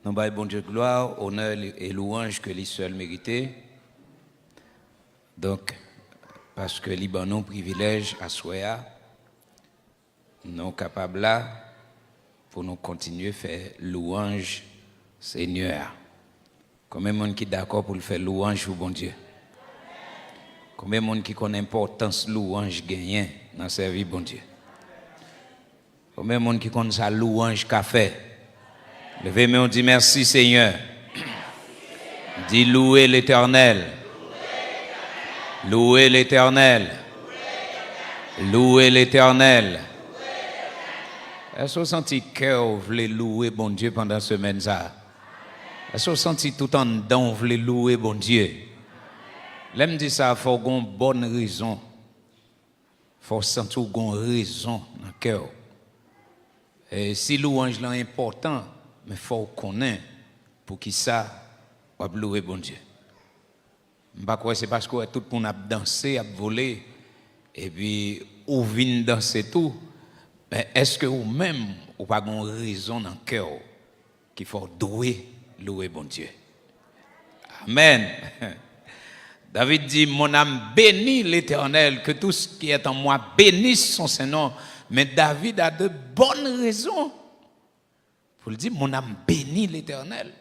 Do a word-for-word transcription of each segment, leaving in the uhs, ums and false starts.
Nou bay Bondye glwa, onè e lwanj ke li sèl merite. Donk, paske li ban nou privilèj aswè a, nou kapab la pou nou kontinye fè lwanj Senyè a. Konbyen moun ki dakò pou l fè lwanj pou Bondye? Konbyen moun ki konn enpòtans lwanj genyen nan sèvi Bondye? Konbyen moun ki konn sa lwanj ka fè? Leve men w, di, mèsi Senyè. Di, louwe Letènèl. Louwe Letènèl. Louwe Letènèl. Èske w santi kè w vle louwe Bondye pandan semèn sa a? Èske w santi tout anndan w vle louwe Bondye? Lè m di sa, fò w gen yon bòn rezon. Fò w santi w gen yon rezon nan kè w. E si lwanj lan enpòtan, men fò w konnen poukisa w ap louwe Bondye. M pa kwè se paske w wè tout moun ap danse, ap vole, epi ou vin danse tou, men èske ou menm, ou pa gen yon rezon nan kè w ki fè w dwe louwe Bondye? Amèn. David di, mon âme bénit l'Éternel, que tout ce qui est en moi bénisse son saint nom. Men David a de bonnes raisons pou l di, mon âme bénit l'Éternel.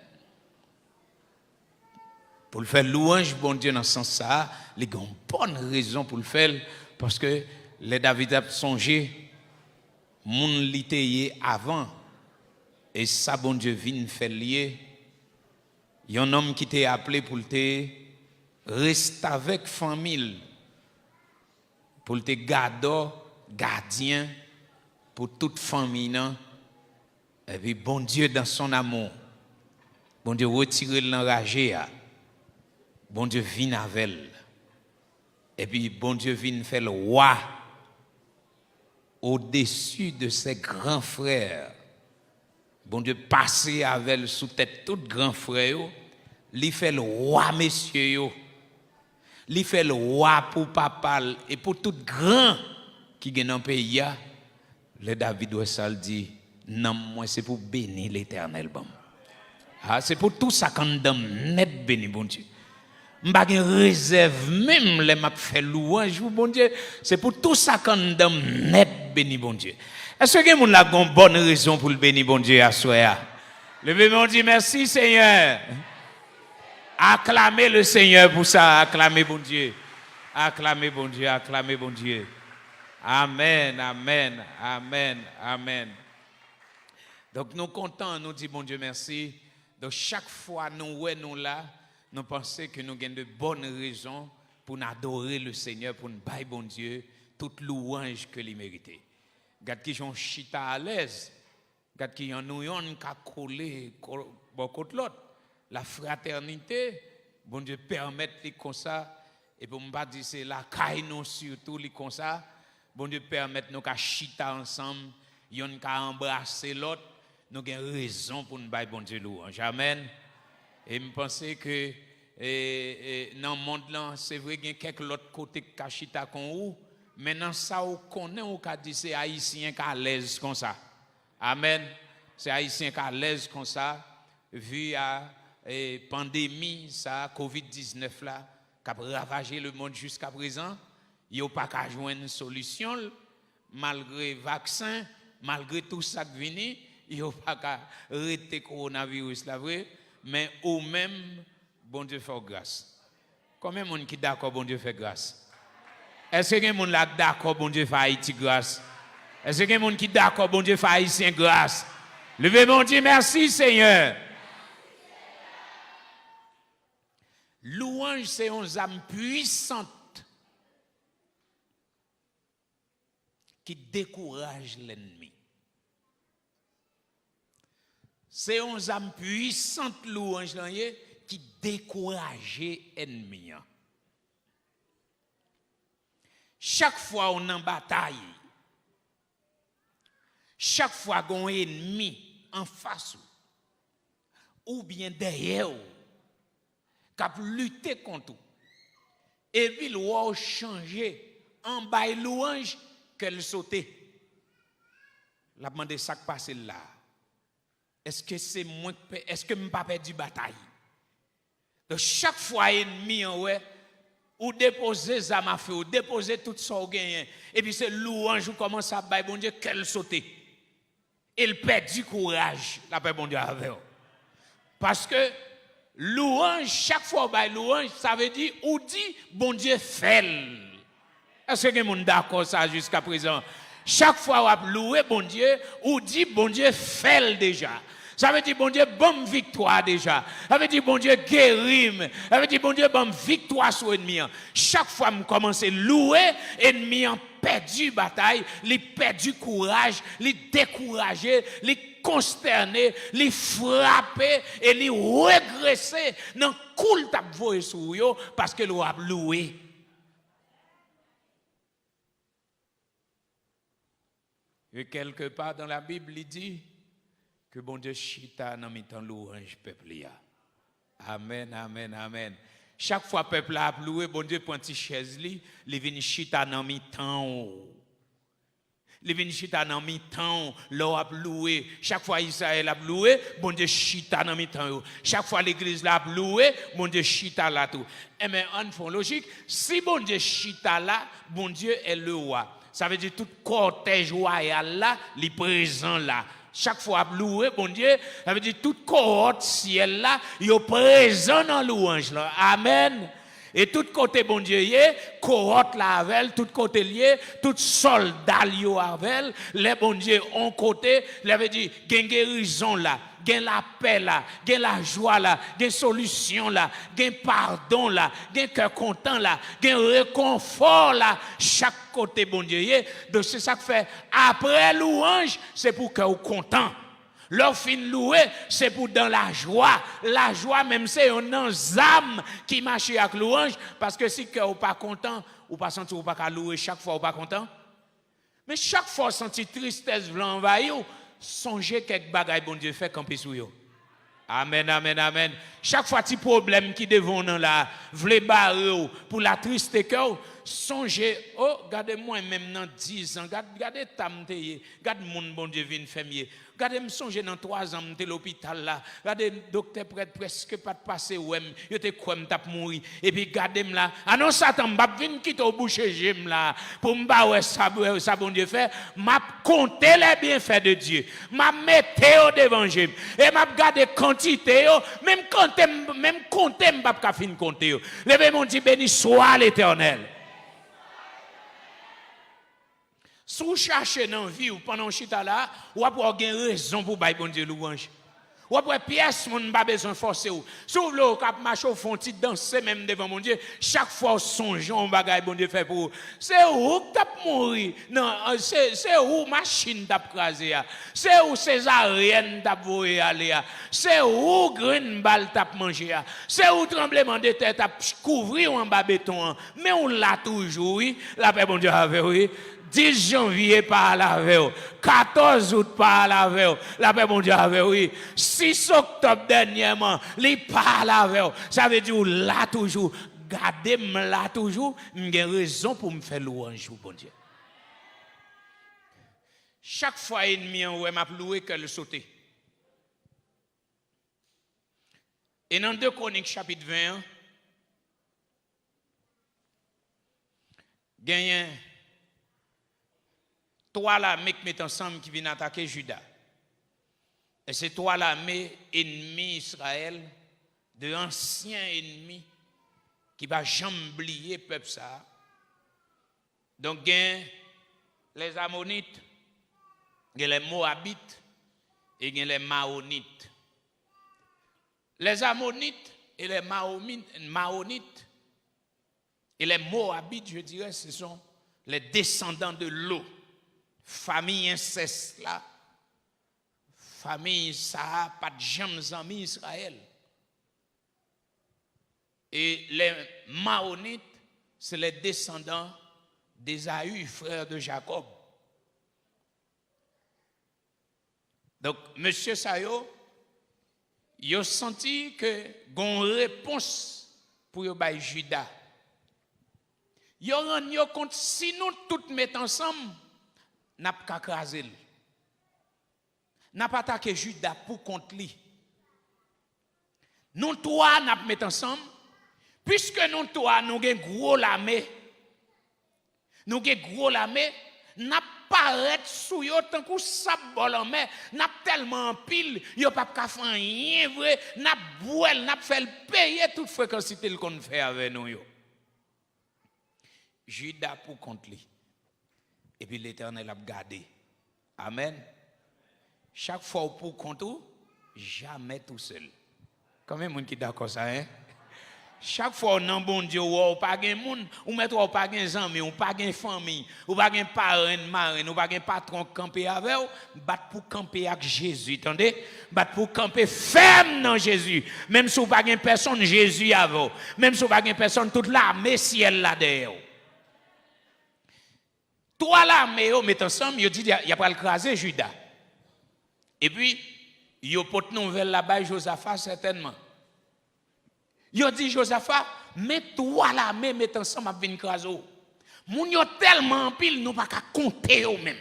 Pou l fè lwanj Bondye nan sans sa a, li gen yon bòn rezon pou l fè l, paske lè David ap sonje moun li te ye avan, e sa Bondye vin fè l ye, yon nonm ki te aple pou l te restavèk fanmi l, pou l te gadò, gadyen pou tout fanmi nan. Epi Bondye, dans son amour, Bondye retire l nan raje a. Bondye vin avè l. Epi Bondye vin fè l wa au-dessus de ses grands frères. Bondye pase avè l sou tèt tout gran frè yo. Li fè l wa mesye yo. Li fè l wa pou papa l e pou tout gran ki gen nan peyi a. Lè David wè sa, l di, nanm mwen se pou beni Letènèl ban m. A, se pou tou sa k anndan m nèt beni Bondye. M pa gen rezèv menm lè m ap fè lwanj pou Bondye. Se pou tou sa k anndan m nèt beni Bondye. Èske gen moun la gen yon bòn rezon pou l beni Bondye aswè a? Leve men w, di, mèsi Senyè. Aklame le Senyè pou sa. Aklame Bondye. Aklame Bondye. Aklame Bondye. Amèn, amèn, amèn, amèn. Donk, nou kontan, nou di Bondye mèsi. Donk, chak fwa nou wè nou la, nou panse ke nou gen de bòn rezon pou n adore le Senyè, pou n bay Bondye tout lwanj ke li merite. Gad kijan w chita alèz. Gad kijan nou yonn ka kole ko-, bò kot lòt. La fratènite, Bondye pèmèt li konsa, e pou m pa di se lakay nou sitou li konsa, Bondye pèmèt nou ka chita ansanm, yonn ka anbrase lòt, nou gen rezon pou n bay Bondye lwanj. Amèn. E m panse ke, e, e, nan mond lan, se vre gen kèk lòt kote k ka chita kon ou, men nan sa ou konnen ou ka di se Ayisyen k alèz konsa. Amèn. Se Ayisyen k alèz konsa, vi a, e, pandemi sa, kovid diznèf la, k ap ravaje lemonn jiskaprezan, yo pa ka jwenn solisyon l, malgre vaksen, malgre tou sa k vini, yo pa ka rete kowonaviris la vre, men ou menm, Bondye fè w gras. Konbyen moun ki dakò Bondye fè gras? Èske gen moun la k dakò Bondye fè Ayiti gras? Èske gen moun ki dakò Bondye fè Ayisyen gras? Leve men w, di, mèsi Senyè. Lwanj se yon zam pwisant ki dekouraj lènmi. Se yon zam pwisant lwanj lan ye ki dekouraje ènmi an. Chak fwa w nan batay, chak fwa gen yon ènmi anfas ou, oubyen dèyè w, k ap lite kont ou, epi l wè w chanje an bay lwanj, kè l sote. L ap mande sa k pase l la. Èske se mwen k pè, èske m pa pèdi batay? Donk, chak fwa ènmi an wè ou depoze zam afe, ou depoze tout sa w genyen, epi se lwanj ou kòmanse ap bay Bondye, kè l sote. E l pèdi kouraj, lapè Bondye avè w. Paske lwanj, chak fwa w bay lwanj, sa vle di ou di Bondye fè l. Èske gen moun dakò sa jiska prezan? Chak fwa w ap louwe Bondye, ou di Bondye fè l deja. Sa vle di Bondye ban m viktwa deja. Sa vle di Bondye geri m. Sa vle di Bondye ban m viktwa sou ènmi an. Chak fwa m kòmanse louwe, ènmi an pèdi batay, li pèdi kouraj, li dekouraje, li konstène, li frape e li regrese nan kou l t ap voye sou ou yo, paske l w ap louwe. E kèlke pa dan Labib, li di ke Bondye chita nan mitan lwanj pèp li a. Amèn, amèn, amèn. Chak fwa pèp la ap louwe, Bondye pran ti chèz li, li vin chita nan mitan w. Li vin chita nan mitan w lè w ap louwe. Chak fwa Izrayèl ap louwe, Bondye chita nan mitan yo. Chak fwa legliz la ap louwe, Bondye chita la tou. Enben, ann fè yon lojik, si Bondye chita la, Bondye est le roi. Sa vle di tout kòtèj wayal la, li prezan la. Chak fwa ap louwe Bondye, sa vle di tout kowòt syèl la, yo prezan nan lwanj lan. Amèn. E tout kote Bondye ye, kowòt la avè l, tout kote l ye, tout sòlda l yo avè l. Lè Bondye on kote, sa vle di gen gerizon la, gen lapè la, gen lajwa la, gen solisyon la, gen padon la, gen kè kontan la, gen rekonfò la. Chak kote Bondye ye. Donk, se sa k fè, apre lwanj, se pou kè w kontan. Lè w fin louwe, se pou dan lajwa. Lajwa menm se yonn nan zam ki mache ak lwanj, paske si kè w pa kontan, ou pa santi w pa ka louwe chak fwa w pa kontan. Men chak fwa w santi tristès vle anvayi w, sonje kèk bagay Bondye fè kanpe sou yo. Amèn, amèn, amèn. Chak fwa ti pwoblèm ki devan w nan la a vle bare w pou l atriste kè w, sonje, o, gade mwen menm nan diz an, gad, gade eta m te ye, gad moun Bondye vin fè m ye. Gade m sonje nan twazan m te lopital la, gade doktè prèt prèske pa t pase wè m, yo te kwè m t ap mouri. Epi gade m la. A non, Satan, m p ap vin kite w bouche je m la pou m pa wè sa, sa Bondye fè. M ap konte les bienfaits de Dieu. M ap mete yo devan je m. E m ap gade kantite yo. Menm kante m, menm konte m p ap ka fin konte yo. Leve men w di, Béni soit l'Éternel. Si w chache nan vi w pandan w chita la, w ap wè w gen rezon pou w bay Bondye lwanj. W ap wè pyès moun pa bezwen fòse w. Si w vle w ka ap mache, w fè yon ti danse menm devan Bondye, chak fwa w sonje yon bagay Bondye fè pou ou. Se ou k t ap mouri nan, se, se ou machin t ap kraze a. Se ou sezaryèn t ap voye ale a. Se ou grenn bal t ap manje a. Se ou tranblemanntè t ap kouvri w anba beton an. Men w la toujou, wi. Lapè Bondye avè w, wi. Dis janvye pa al avè w. Katòz out pa al avè w. Lapè Bondye avè w, wi. Sis oktòb dènyèman, li pa al avè w. Sa vle di w la toujou. Gade m la toujou. M gen rezon pou m fè lwanj pou Bondye. Chak fwa ènmi an wè m ap louwe, kè l sote. E nan de Kwonik chapit ven an, genyen twa lame k met ansanm ki vin atake Jida. E se twa lame ènmi Izrayèl, de ansyen ènmi ki pa janm bliye pèp sa a. Donk, gen les Amonites, gen les Moabites e gen les Maonites. Les Amonites et les Maomi-, Maonites et les Moabites, je dirais, ce sont les descendants de Lot. Fanmi ensès la, fanmi sa a pa t janm zanmi Izrayèl. Et les Maonites, c'est les descendants d'Ésaü, frère de Jacob. Donk, mesye sa yo, yo santi ke gon repons pou yo bay Jida. Yo rann yo kont, si nou tout met ansanm, n ap ka kraze l. N ap atake Jida pou kont li. Nou twa n ap met ansanm, piske nou twa nou gen gwo lame. Nou gen gwo lame, n ap parèt sou yo tankou sab bò lanmè, n ap tèlman anpil, yo p ap ka fè anyen vre, n ap bwè l, n ap fè l peye tout frekansite l konn fè avè nou yo. Jida pou kont li. Epi Letènèl ap gade. Amèn. Chak fwa w pou kont ou, jamè tousèl. Konbyen moun ki dakò sa, en? Chak fwa w nan Bondye, w wè w pa gen moun, ou mèt wè w pa gen zanmi, w pa gen fanmi, ou pa gen parenn, marenn, ou pa gen patwon k kanpe avè w, bat pou kanpe ak Jezi, tande? Bat pou kanpe fèm nan Jezi. Menm si w pa gen pèsonn, Jezi avè w. Menm si w pa gen pèsonn, tout lame syèl la dèyè w. Twa lame yo met ansanm, yo di y a, y a pral kraze Jida. Epi, yo pot nouvèl la bay Jozafa sètènman. Yo di Jozafa, men twa lame met ansanm ap vin kraze w. Moun yo tèlman anpil, nou pa ka konte yo menm.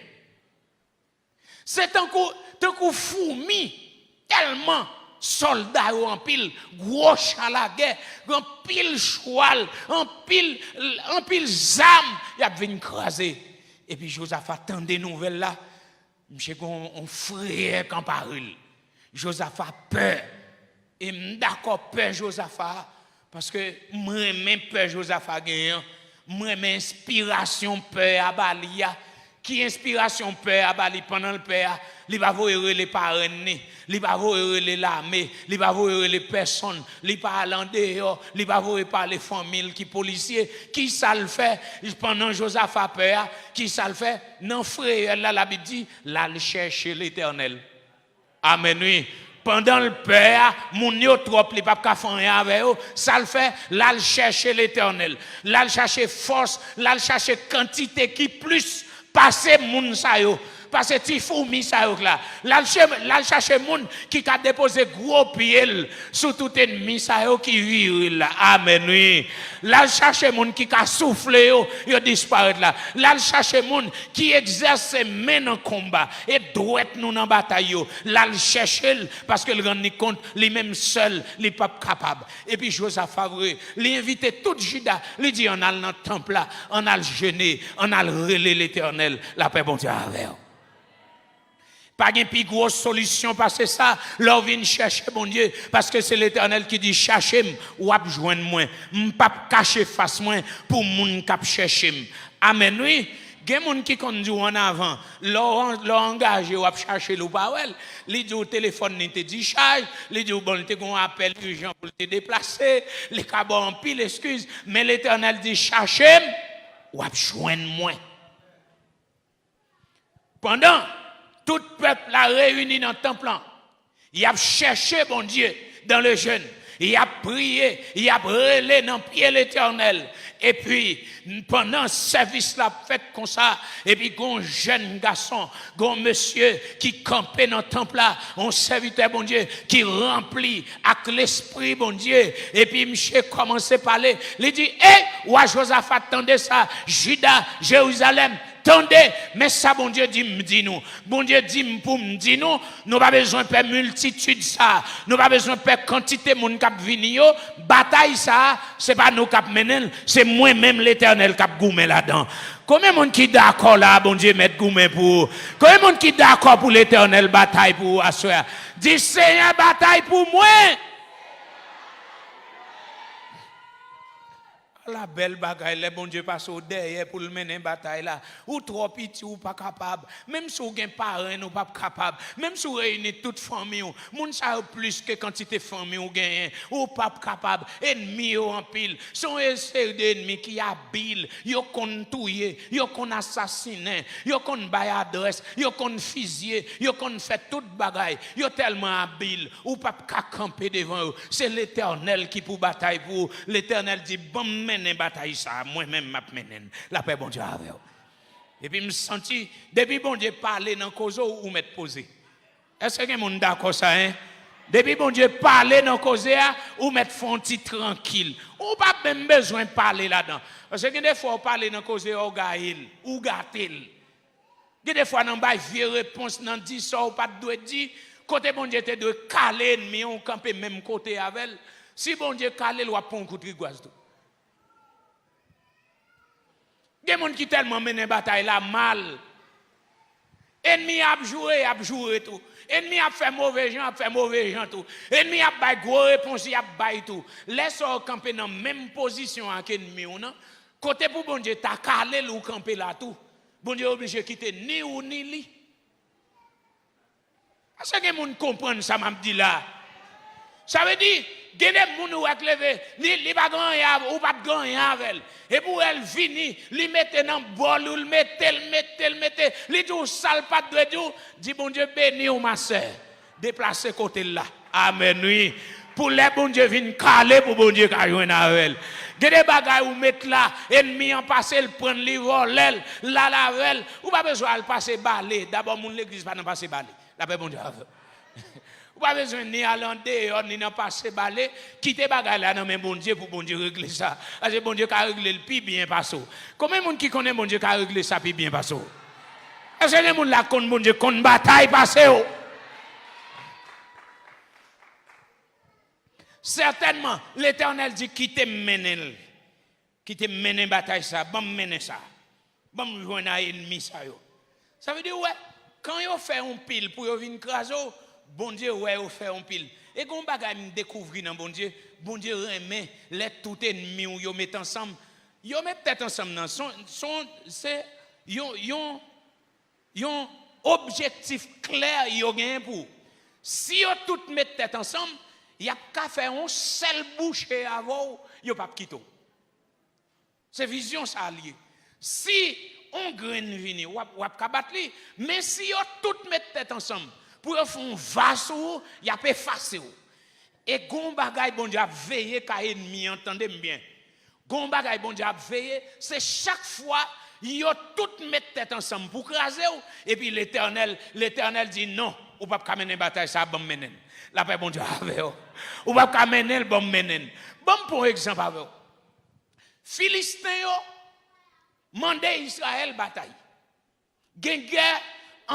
Se tankou, tankou foumi, tèlman sòlda yo anpil, gwo cha lagè, anpil chwal, anpil, anpil zam, y ap vin kraze. Epi Jozafa tande nouvèl la, misye gen yon, yon frayè k anpare l. Jozafa pè. E m dakò pè Jozafa a, paske m renmen pè Jozafa genyen an. M renmen enspirasyon pè a ba li a. Ki enspirasyon pè a ba li pandan l pè a? Li pa voye rele parenn ni. Li pa voye rele lame. Li pa voye rele pèsonn. Li pa al andeyò. Li pa voye pale fanmi l ki polisye. Kisa l fè pandan Jozafa pè a? Kisa l fè? Nan frayè l la, Labib di, l al chèche Letènèl. Amèn, wi. Pandan l pè a, moun yo twòp, li p ap ka fè anyen avè yo. Sa l fè, l al chèche Letènèl. L al chache fòs, l al chache kantite ki plis pase moun sa yo, pase ti foumi sa yo k la. L al che-, l al chache moun ki ka depoze gwo pye l sou tout ènmi sa yo ki vire l la. Amèn, wi. L al chache moun ki ka soufle yo, yo disparèt la. L al chache moun ki egzèse men nan konba. E dwèt nou nan batay yo. L al chèche l, paske l rann li kont, li menm sèl, li p ap kapab. Epi Jozafa vre, li envite tout Jida, li di, ann al nan tanp la, ann al jene, ann al rele Letènèl, lapè Bondye avè w. Pa gen pi gwo solisyon pase sa, lè w vin chèche Bondye, paske se Letènèl ki di, chache m, w ap jwenn mwen. M p ap kache fas mwen pou moun k ap chèche m. Amèn, wi. Gen moun ki konn di w annavan, lè w an-, lè w angaje, w ap chache l, ou pa wè l. Li di w telefòn li te dichaj, li di w, bon, li te gen yon apèl ijan pou l te deplase, li ka ba w anpil eskiz, men Letènèl di, chache m, w ap jwenn mwen. Pandan tout pèp la reyini nan tanp lan, y ap chèche Bondye dans le jeûne, y ap priye, y ap rele nan pye Letènèl. Epi, pandan sèvis la ap fèt konsa, epi gon jèn gason, gon mesye ki kanpe nan tanp la, yon sèvitè Bondye ki ranpli ak Lespri Bondye, epi misye kòmanse pale, li di, ey, wa Jozafat, tande sa, Jida, Jerizalèm, tande, men sa Bondye di m di nou. Bondye di m pou m di nou, nou pa bezwen pè miltitid sa. Nou pa bezwen pè kantite moun k ap vini yo. Batay sa, se pa nou k ap mennen l, se mwen menm Letènèl k ap goumen ladan. Konbyen moun ki dakò la, Bondye mèt goumen pou ou? Konbyen moun ki dakò pou Letènèl batay pou ou aswè a? Di, Senyè, batay pou mwen! Ala bèl bagay lè Bondye pase w dèyè pou l mennen batay la. Ou twò piti, ou pa kapab. Menm si w gen parenn, ou p ap kapab. Menm si w reyini tout fanmi w, moun sa yo plis ke kantite fanmi w genyen, ou p ap kapab. Ènmi yo anpil. Se yon seri de ènmi ki abil. Yo konn touye, yo konn asasinen, yo konn bay adrès, yo konn fizye, yo konn fè tout bagay. Yo tèlman abil, ou p ap ka kanpe devan yo. Se Letènèl ki pou batay pou ou. Letènèl di, ban m mennen batay sa a, mwen menm m ap mennen l. Lapè Bondye avè w. Epi m santi, depi Bondye pale nan koze w, ou mèt poze. Èske gen moun dakò sa, en? Depi Bondye pale nan koze a, ou mèt fè yon ti trankil. Ou pa menm bezwen pale ladan. Paske gen de fwa w pale nan koze a, w gaye l, ou gate l. Gen de fwa nan bay vye repons, nan di sa w pa t dwe di, kote Bondye te dwe kale ènmi an, ou kanpe menm kote avè l. Si Bondye kale l, w ap pran yon kout rigwaz tou. Gen moun ki tèlman mennen batay la mal. Ènmi ap joure, y ap joure tou. Ènmi ap fè move jan, ap fè move jan tou. Ènmi ap bay gwo repons, y ap bay tou. Lè sa w kanpe nan menm pozisyon ak ènmi w nan, kote pou Bondye ta kale l, ou kanpe la tou. Bondye oblije kite ni ou ni li. Èske gen moun konprann sa m ap di la? Sa vle di, gen de moun ou wè k leve, li, li pa gen anyen avè w, ou pa t gen anyen avè l. Epi w wè l vini, li mete nan bòl ou, l mete, l mete, l mete, li di w sa l pa t dwe di w, di Bondye beni w, ma sè. Deplase kote l la. Amèn, wi. Pou lè Bondye vin kale, pou Bondye ka jwenn avè l. Gen de bagay ou met la, ènmi an pase, l pran l, li vòlè l, l al avè l. Ou pa bezwen al pase bale. Dabò, moun legliz pa nan pase bale. Lapè Bondye avè w. Ou pa bezwen ni al andeyò, ni nan pase bale. Kite bagay la nan men Bondye pou Bondye regle sa. Paske Bondye ka regle l pi byen pase w. Konbyen moun ki konnen Bondye ka regle sa pi byen pase w? Èske gen moun la konn Bondye konn batay pase w? Sètènman, Letènèl di, kite m mennen l. Kite m mennen batay sa, ban m mennen sa. Ban m jwenn a ènmi sa yo. Sa vle di, ou wè, kan yo fè yon pil pou yo vin kraze w, Bondye wè yo fè yon pil. E gen yon bagay m dekouvri nan Bondye, Bondye renmen lè tout ènmi w yo met ansanm. Yo met tèt ansanm nan, son, son, se yon, yon, yon objektif klè yo genyen pou. Si yo tout met tèt ansanm, y ap ka fè yon sèl bouche avè w, yo p ap kite w. Se vizyon sa a l ye. Si yon grenn vini, w ap, w ap ka bat li. Men si yo tout met tèt ansanm pou yo fè yon va sou ou, y ap efase w. E gon bagay Bondye ap veye kay ènmi an, tande m byen. Gon bagay Bondye ap veye, se chak fwa yo tout met tèt ansanm pou kraze w, epi Letènèl, Letènèl di, non, ou p ap ka mennen batay sa a, ban m mennen l. Lapè Bondye avè w. Ou p ap ka mennen l, ban m mennen l. Ban m pran yon egzanp avè w. Filisten yo mande Izrayèl batay. Gen gè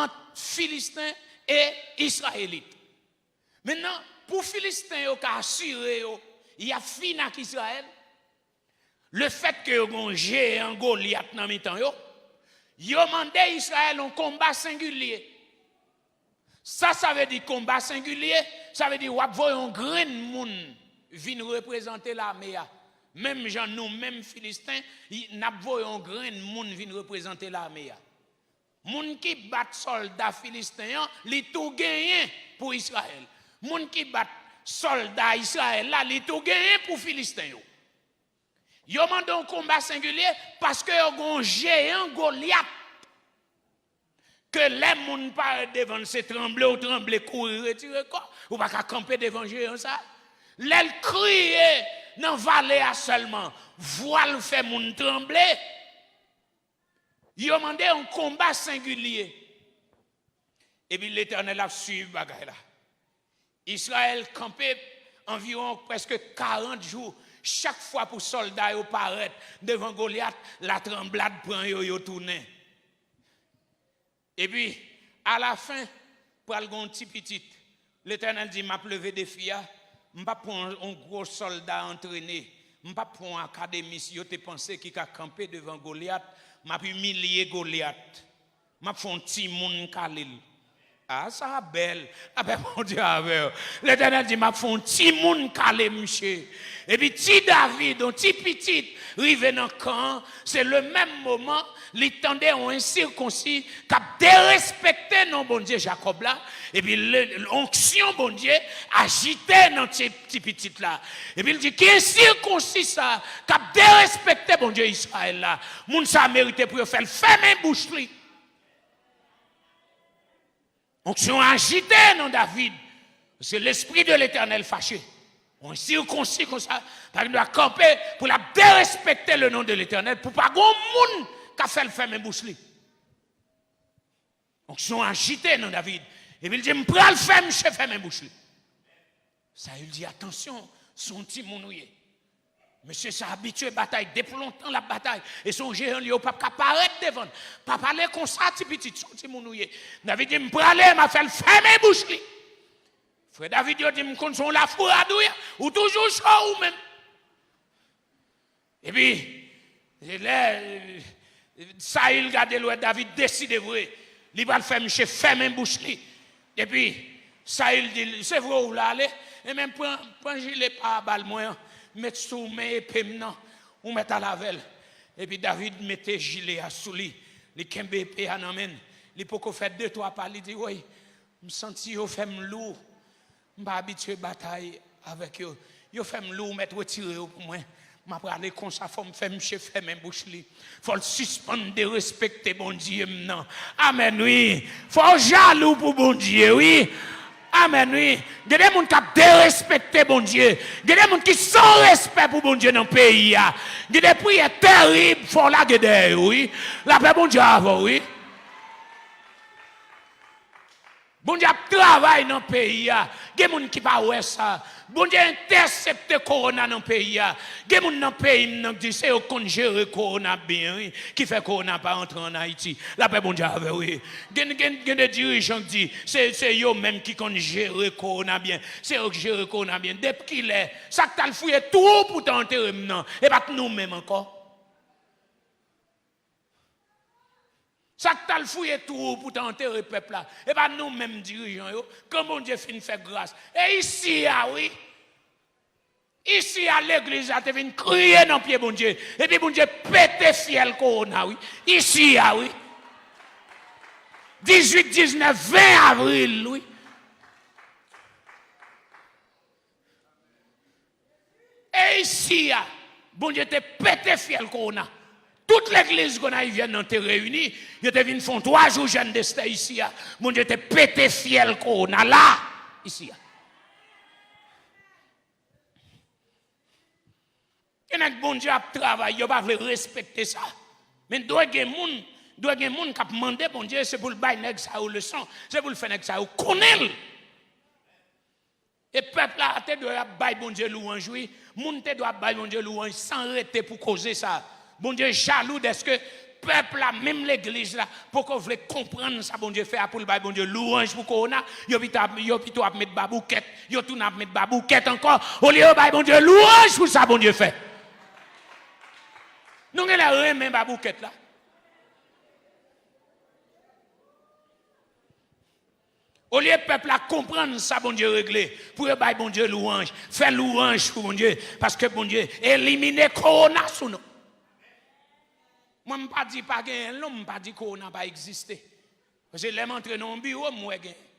ant Filisten e Izrayelit. Mentnan, pou Filisten yo ka asire yo, y ap fin ak Izrayèl, lefètke yo gen yon jeyan Golyat nan mitan yo, yo mande Izrayèl yon konba sengilye. Sa, sa vle di konba sengilye, sa vle di w ap voye yon grenn moun vin reprezante lame a. Menm jan nou menm Filisten, y-, n ap voye yon grenn moun vin reprezante lame a. Moun ki bat sòlda Filisten an, li tou genyen pou Izrayèl. Moun ki bat sòlda Izrayèl la, li tou genyen pou Filisten yo. Yo mande yon konba sengilye paske yo gen yon jeyan Golyat. Ke lè moun parèt devan l, se tranble w tranble, kouri, retire kò. Ou pa ka kanpe devan jeyan sa. Lè l kriye nan vale a sèlman, vwa l fè moun tranble. Yo mande yon konba sengilye. Epi Letènèl ap swiv bagay la. Izrayèl kanpe anviwon prèske karant jou. Chak fwa pou sòlda yo parèt devan Golyat, latranblad pran yo, yo tounen. Epi, alafen, pral gen yon ti pitit. Letènèl di, m ap leve defi a. M p ap pran yon gwo sòlda antrene. M p ap pran yon akademis yo te panse ki ka kanpe devan Golyat. M ap imilye Golyat. M ap fè yon timoun kale l. A, sa a bèl. Lapè Bondye avè w. Letènèl di, m ap fè yon timoun kale misye. Epi ti David, yon ti pitit, rive nan kan an, se le menm moman, li tande yon ensikonsi k ap derespekte non Bondye Jakòb la, epi le, onksyon Bondye ajite nan ti, ti pitit la. Epi l di, ki ensikonsi sa k ap derespekte Bondye Izrayèl la? Moun sa merite pou yo fè l fèmen bouch li. Onksyon ajite nan David, paske lespri de Letènèl fache. Yon sikonsi konsa pa gen dwa kanpe pou l ap derespekte le non de Letènèl, pou pa gen yon moun k ap fè l fèmen bouch li. Onksyon ajite nan David. Epi l di, m pral fè misye fèmen bouch li. Sayil di, atansyon, se yon timoun ou ye. Mesye sa abitye batay, depi lontan l ap batay. E se yon jeyan li ye, ou p ap ka parèt devan l. Pa pale konsa, ti pitit, se yon timoun ou ye. David di, "M prale, m a fè l fèmen bouch li." Frè David yo di, "M konn se yon lafourad ou ye, ou toujou cho ou menm." Epi, lè, Sayil gade l wè David deside vre, li pral fè misye fèmen bouch li. Epi, Sayil di l, "Se vre ou vle ale? Enben, pran, pran jile parabal mwen an, met sou men epe m nan, ou mèt al avè l." Epi David mete jile a sou li, li kenbe epe a nan men l, li poko fè de twa pa, li di, "Woy, m santi yo fè m lou. M pa abitye batay avèk yo. Yo fè m lou, ou mèt retire yo pou mwen. M a prale konsa, fò m fè misye fèmen bouch li. Fò l sispann derespekte Bondye m nan." Amèn, wi. Fò w jalou pou Bondye, wi. Amèn, wi. Gen de moun k ap derespekte Bondye. Gen de moun ki san respè pou Bondye nan peyi a. Gen de priyè terib, fò w lage dèyè yo, wi. Lapè Bondye avè w, wi. Bondye ap travay nan peyi a. Gen moun ki pa wè sa. Bondye entèsepte kowona nan peyi a. Gen moun nan peyi m nan ki di se yo k konn jere kowona byen, wi, ki fè kowona pa antre ann Ayiti. Lapè Bondye avè w, wi. Gen, gen, gen de dirijan ki di se, se yo menm ki konn jere kowona byen. Se yo k jere kowona byen. Depi kilè? Sa k t al fouye twou pou t antere m nan, e pa t nou menm ankò? Sa k t al fouye twou pou t antere pèp la, e pa nou menm dirijan yo? Kan Bondye fin fè gras, e isi a, wi. Isi a, legliz la te vin kriye nan pye Bondye. Epi Bondye pete fyèl kowona, wi. Isi a, wi. Dizuit, diznèf, ven avril, wi. E isi a, Bondye te pete fyèl kowona. Tout legliz Gonayivyèn nan te reyini, yo te vin fè yon twa jou jèn destè isi a. Bondye te pete fyèl kowona la, isi a. Gen nèg Bondye ap travay, yo pa vle respekte sa. Men dwe gen moun, dwe gen moun k ap mande Bondye, se pou l bay nèg sa yo leson, se pou l fè nèg sa yo konnen l. E pèp la te dwe ap bay Bondye lwanj, wi. Moun te dwe ap bay Bondye lwanj san rete pou koze sa. Bondye jalou dèske pèp la, menm legliz la, poko vle konprann sa Bondye fè a pou l bay Bondye lwanj pou kowona. Yo pito ap, yo pito ap met baboukèt, yo tounen ap met baboukèt ankò, olye yo bay Bondye lwanj pou sa Bondye fè. Nou genlè renmen baboukèt la. Olye pèp la konprann sa Bondye regle, pou yo bay Bondye lwanj, fè lwanj pou Bondye, paske Bondye elimine kowona sou nou. Mwen, m pa di pa genyen l non, m pa di kowona pa egziste. Paske lè m antre nan yon biwo, m wè genyen.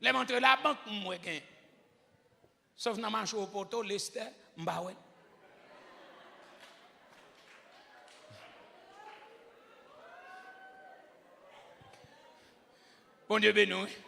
Lè m antre labank, m wè genyen. Sof nan mache Opoto, Lestè, m pa wè l. Bondye beni w, wi.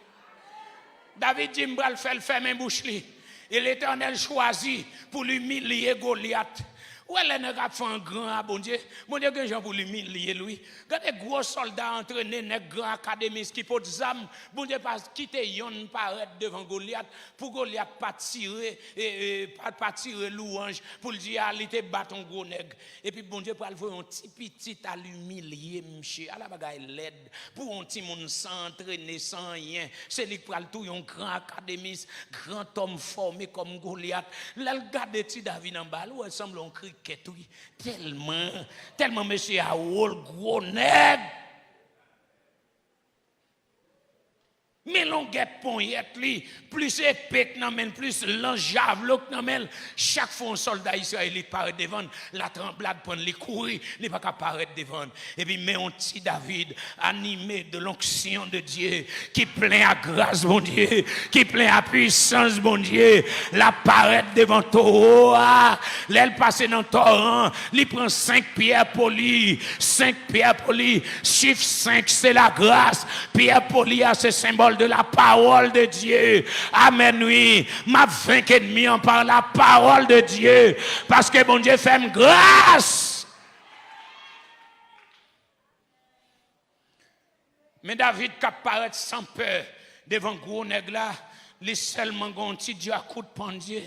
David di, "M pral fè l fèmen bouch li." E Letènèl chwazi pou l imilye Golyat. Ou wè lè nèg ap fè yon gran a Bondye, Bondye gen jan pou l imilye l, wi. Gade gwo sòlda antrene, nèg gran akademis ki pot zam, Bondye pa kite yonn parèt devan Golyat, pou Golyat pa tire, e, e, pa, pa tire lwanj, pou l di, "A, li te bat yon gwo nèg." Epi Bondye pral voye yon ti pitit al imilye misye. Ala bagay lèd. Pou yon timoun san antrene, san anyen, se li k pral touye yon gran akademis, gran tòm fòme kòm Golyat. Lè l gade ti David anba l, ou wè l sanble yon krikèt, wi. Tèlman, tèlman mesye a wo, l gwo nèg. Men longè ponyèt li, plis epe k nan men l, plis lans javlo k nan men l. Chak fwa yon sòlda izrayelit parèt devan l, latranblad pran l, li kouri, li pa ka parèt devan l. Epi men yon ti David, anime de l'onction de Dieu, ki plen a gras Bondye, ki plen a pwisans Bondye, l ap parèt devan towo a. Lè l pase nan towo a, li pran senk pyè poli, senk pyè poli. Chif senk, se lagras. Pyè poli a, se senbòl de la parole de Dieu. Amèn, wi. M ap venk ènmi an pa la parole de Dieu. Paske Bondye fè m gras. Men David k ap parèt san pè devan gwo nèg la, Li sèlman gen yon ti dyakout pandye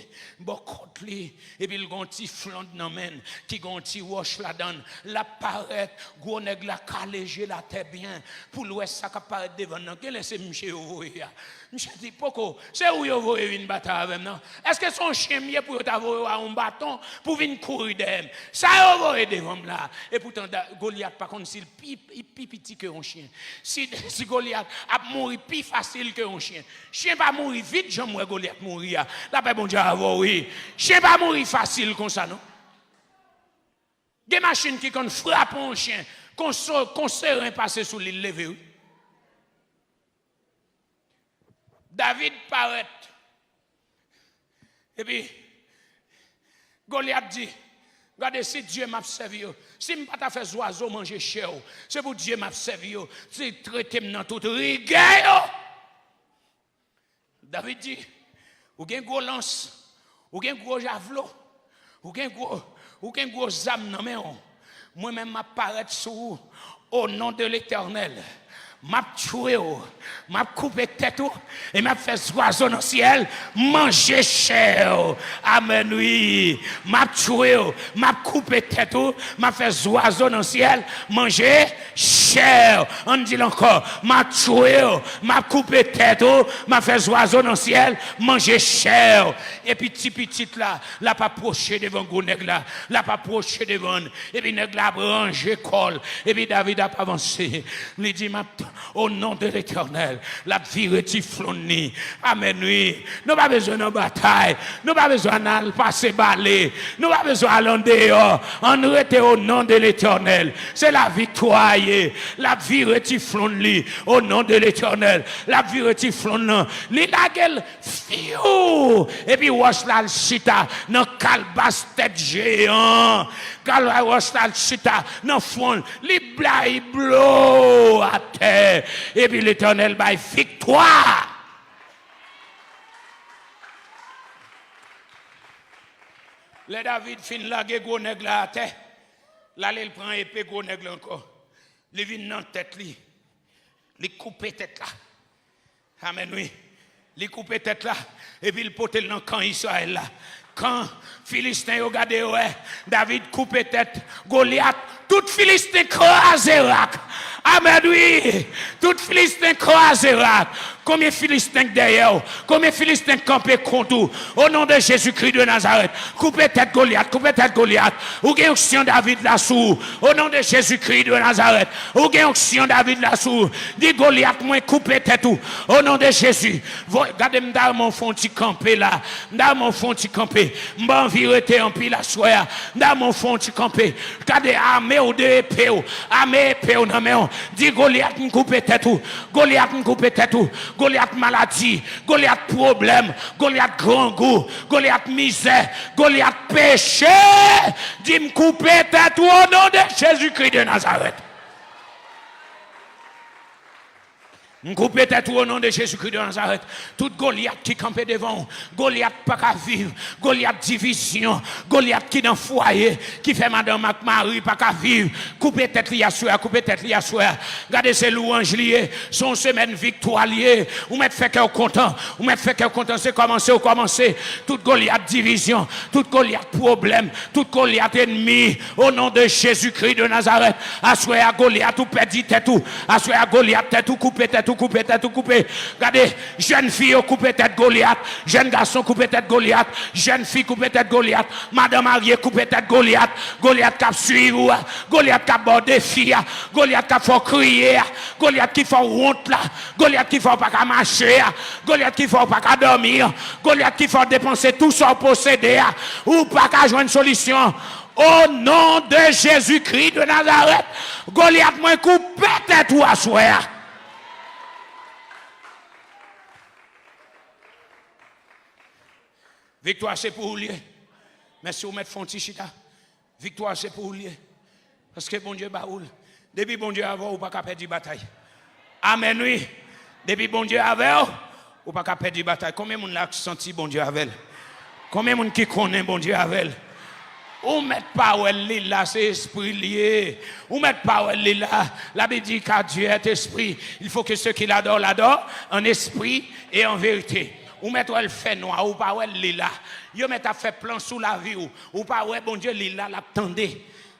bò kòt li, epi l gen yon ti flonn nan men l ki gen yon ti wòch ladan l. L ap parèt, gwo nèg la kale je l atè byen pou l wè sa k ap parèt devan l nan. Genlè se misye yo voye a. Misye di, "Poko, se ou yo voye vin batay avè m nan? Èske se yon chen m ye pou yo ta voye w a yon baton pou vin kouri dèyè m? Sa yo voye devan m la?" Epoutan, Da-, Golyat pa konn si l pi, pi piti ke yon chen. Si, si Golyat ap mouri pi fasil ke yon chen. Chen pa mouri vit, jan m wè Golyat mouri a. Lapè Bondye avè w, wi. Chen pa mouri fasil konsa, non. Gen machin ki konn frape yon chen, kon so-, kon seren pase sou li, l leve, wi. David parèt. Epi, Golyat di, "Gade, si Dye m ap sèvi yo, si m pa ta fè zwazo manje chè w, se pou Dye m ap sèvi yo, se trete m nan tout rigè yo." David di, "Ou gen gwo lans, ou gen gwo javlo, ou gen gwo, ou gen gwo zam nan men w. Mwen menm, m ap parèt sou ou, o non de Letènèl. M ap tchwe w, m ap koupe tèt ou, e m ap fè zwazo nan syèl manje chè w." Amèn, wi. "M ap tchwe w, m ap koupe tèt ou, m ap fè zwazo nan syèl manje chè w." Ann di l ankò, "M ap tchwe w, m ap koupe tèt ou, m ap fè zwazo nan syèl manje chè w." Epi ti pitit la, l ap apwoche devan gwo nèg la, l ap apwoche devan l, epi nèg la ap ranje kò l, epi David ap avanse. Li di, "M ap, o non de Letènèl," l ap vire ti flonn li. Amèn, wi. Nou pa bezwen nan batay. Nou pa bezwen al pase bale. Nou pa bezwen al andeyò. Ann rete o non de Letènèl. Se laviktwa ye. L ap vire ti flonn li o non de Letènèl. L ap vire ti flonn nan. Li lage l, fyou! Epi wòch la al chita nan kalbas tèt jeyan. Kal-, wòch la al chita nan fwon l. Li bay blo atè. Epi Letènèl bay viktwa. Lè David fin lage gwo nèg la atè, l ale l pran epe gwo nèg la ankò. Li vin nan tèt li. Li koupe tèt la. Amèn, wi. Li koupe tèt la, epi l pote l nan kan Izrayèl la. Kan Filisten yo gade yo wè David koupe tèt Golyat, tout Filisten kraze rak. Amèn, wi. Tout Filisten kraze rak. Konbyen Filisten k dèyè w? Konbyen Filisten k kanpe kont ou? O non de Jezikri de Nazarèt, koupe tèt Golyat, koupe tèt Golyat. Ou gen onksyon David la sou ou. O non de Jezikri de Nazarèt, ou gen onksyon David la sou ou. Di, "Golyat, mwen koupe tèt ou. O non de Jezi." Vo-, gade, m ta renmen w fè yon ti kanpe la. M ta renmen w fè yon ti kanpe. M pa anvi rete anpil aswè a. M ta renmen w fè yon ti kanpe. Gade, ame w de epe w. Ame epe w nan men w. Di, "Golyat, m koupe tèt ou. Golyat, m koupe tèt ou. Golyat, maladi. Golyat, pwoblèm. Golyat, grangou. Golyat, mizè. Golyat, peche. Di, m koupe tèt ou o non de Jezikri de Nazarèt." M koupe tèt ou o non de Jezikri de Nazarèt. Tout Golyat ki kanpe devan w, Golyat pa ka viv, Golyat divizyon, Golyat ki nan fwaye, ki fè madanm ak mari pa ka viv. Koupe tèt li aswè a, koupe tèt li aswè a. Gade, se lwanj li ye, se yon semèn viktwa li ye. Ou mèt fè kè w kontan, ou mèt fè kè w kontan, se kòmanse ou kòmanse. Tout Golyat divizyon, tout Golyat pwoblèm, tout Golyat ènmi, o non de Jezikri de Nazarèt, aswè a Golyat ou pèdi tèt ou. Aswè a Golyat tèt ou koupe, tèt ou koupe, tèt ou koupe. Gade, jèn fi yo koupe tèt Golyat, jèn gason koupe tèt Golyat, jèn fi koupe tèt Golyat, madan marye koupe tèt Golyat, Golyat k ap swiv ou a, Golyat k ap ba w defi a, Golyat k ap fè w kriye a, Golyat ki fè w wont la, Golyat ki fè w pa ka mache a, Golyat ki fè w pa ka dòmi a, Golyat ki fè w depanse tou sa w posede a, ou pa ka jwenn solisyon. O non de Jezikri de Nazarèt, Golyat, mwen koupe tèt ou aswè a. Viktwa se pou ou l ye. Mèsi, ou mèt fè yon ti chita. Viktwa se pou ou l ye. Paske Bondye ba ou l. Depi Bondye avè w, ou pa ka pèdi batay. Amèn, wi. Depi Bondye avè w, ou pa ka pèdi batay. Konbyen moun la k santi Bondye avè l? Konbyen moun ki konnen Bondye avè l? Ou mèt pa wè l, li la, se espri l ye. Ou mèt pa wè l, li la. Labib di, car Dieu est esprit. Il faut que ceux qui l'adorent l'adorent en esprit et en vérité. Ou mèt wè l fè nwa, ou pa wè l, li la. Yo mèt ap fè plan sou lavi w. Ou pa wè Bondye, li la, l ap tande.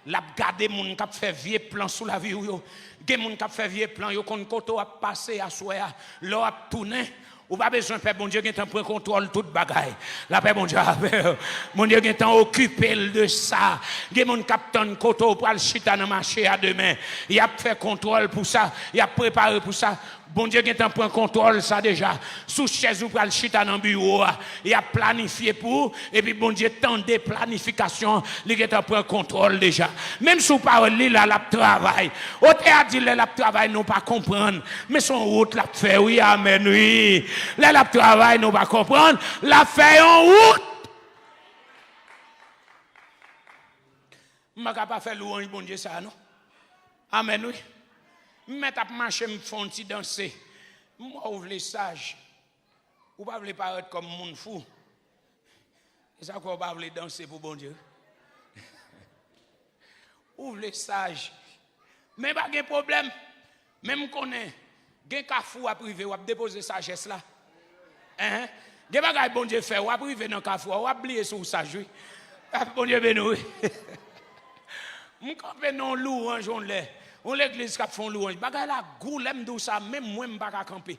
L ap gade moun k ap fè vye plan sou lavi w yo. Gen moun k ap fè vye plan, yo konn kote w ap pase aswè a. Lè w ap tounen, ou pa bezwen pè, Bondye gentan pran kontwòl tout bagay. Lapè Bondye avè w. Bondye gentan okipe l de sa. Gen moun k ap tann kote w pral chita nan mache a demen. Y ap fè kontwòl pou sa. Y ap prepare pou sa. Bondye gentan pran kontwòl sa deja. Sou chèz ou pral chita nan biwo a, y ap planifye pou ou, epi Bondye tande planifikasyon an, li gentan pran kontwòl deja. Menm si w pa wè l, li la, l ap travay. Otè a di lè l ap travay, nou pa konprann. Men se yon wout l ap fè, wi, amèn, wi. Lè l ap travay, nou pa konprann, l ap fè yon wout. M pa ka pa fè lwanj Bondye sa a, non. Amèn, wi. M mèt ap mache, m fè yon ti danse. M wè ou vle saj. Ou pa vle parèt kòm moun fou. E sa k fè w pa vle danse pou Bondye. Ou vle saj. Men pa gen pwoblèm. Men m konnen, gen kafou w ap rive, w ap depoze sajès la. Enhen. Gen bagay Bondye fè, w ap rive nan kafou a, w ap bliye si w saj, wi. Ah, Bondye beni w, wi. M kanpe nan yon lwanj yon lè. Yon legliz k ap fè yon lwanj. Bagay la gou, lè m di w sa, menm mwen, m pa ka kanpe.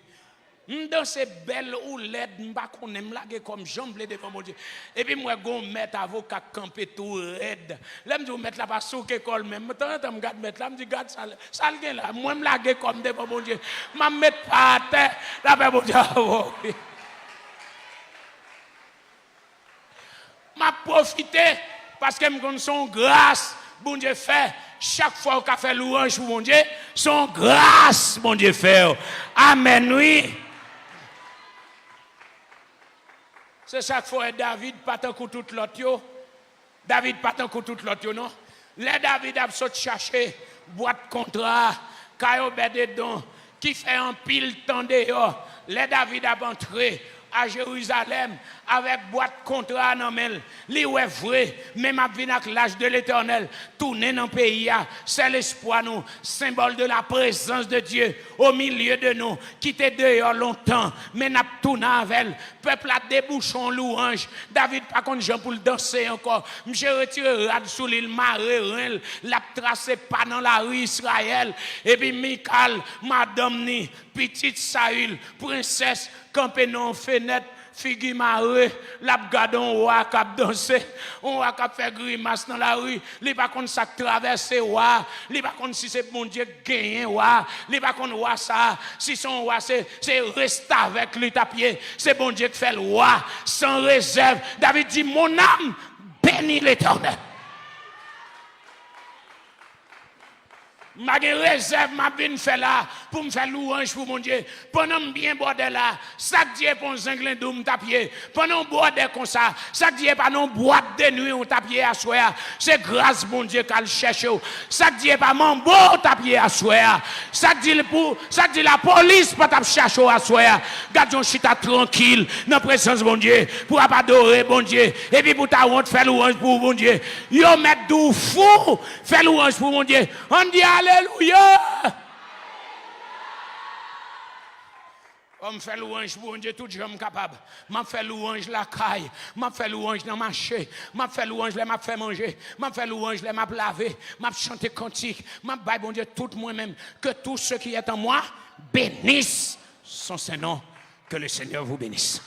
M danse bèl ou lèd, m pa konnen, m lage kò m jan m vle devan Bondye. Epi m wè gon mèt avoka k kanpe tou rèd. Lè m di w mèt la pa souke kò l menm, tanzantan m gad mèt la, m di, "Gad sa l, sa l gen la." Mwen, m lage kò m devan Bondye. M ap met pa atè, lapè Bondye avè w. M ap pwofite, paske m konn se yon gras Bondye fè. Chak fwa w ka fè lwanj pou Bondye, se yon gras Bondye fè w. Amèn, wi. Se sa k fè w wè David pa tankou tout lòt yo. David pa tankou tout lòt yo, non. Lè David ap sot chache bwat kontra a, kay Obèdedon, ki fè anpil tan deyò, lè David ap antre a Jerizalèm avèk bwat kontra a nan men l, li wè vre, men m ap vin ak lach de Letènèl, tounen nan peyi a, sèl espwa nou, symbole de la présence de Dieu au milieu de nous, ki te deyò lontan, men n ap tounen avè l. Pèp la debouche yon lwanj. David pa konn jan pou l danse ankò. Misye retire rad sou li, l mare ren l, l ap trase pa nan lari Izrayèl. Epi Mikal, madanm ni, pitit Sayil, prensès, kanpe nan yon fenèt, figi mare, l ap gade yon wa k ap danse, yon wa k ap fè grimas nan lari. Li pa konn sa k travèse wa a. Li pa konn si se Bondye k genyen wa a. Li pa konn wa sa a. Si se yon wa, se, se restavèk li t ap ye. Se Bondye k fè l wa san rezèv. David di, "Mon âme, bénis l'Éternel." M pa gen rezèv m ap vin fè la pou m fè lwanj pou Bondye. Pandan m byen bwòdè la, sa k di e pa yon zenglen dou m t ap ye? Pandan w bwòdè konsa, sa k di e pa nan yon bwat de nwi w t ap ye aswè a? Se gras Bondye k al chèche w. Sa k di e pa manbo w t ap ye aswè a? Sa k di l pou, sa k di lapolis pa t ap chache w aswè a? Gad jan w chita trankil nan prezans Bondye, pou w ap adore Bondye, epi pou w ta wont fè lwanj pou Bondye. Yo mèt di w fou, fè lwanj pou Bondye. Ann di alelouya! Fò m fè lwanj pou Bondye tout jan m kapab. M ap fè lwanj lakay. M ap fè lwanj nan mache. M ap fè lwanj lè m ap fè manje. M ap fè lwanj lè m ap lave. M ap chante kantik. M ap bay Bondye tout mwen menm. Que tout ce qui est en moi bénisse son saint nom. Que le Seigneur vous bénisse.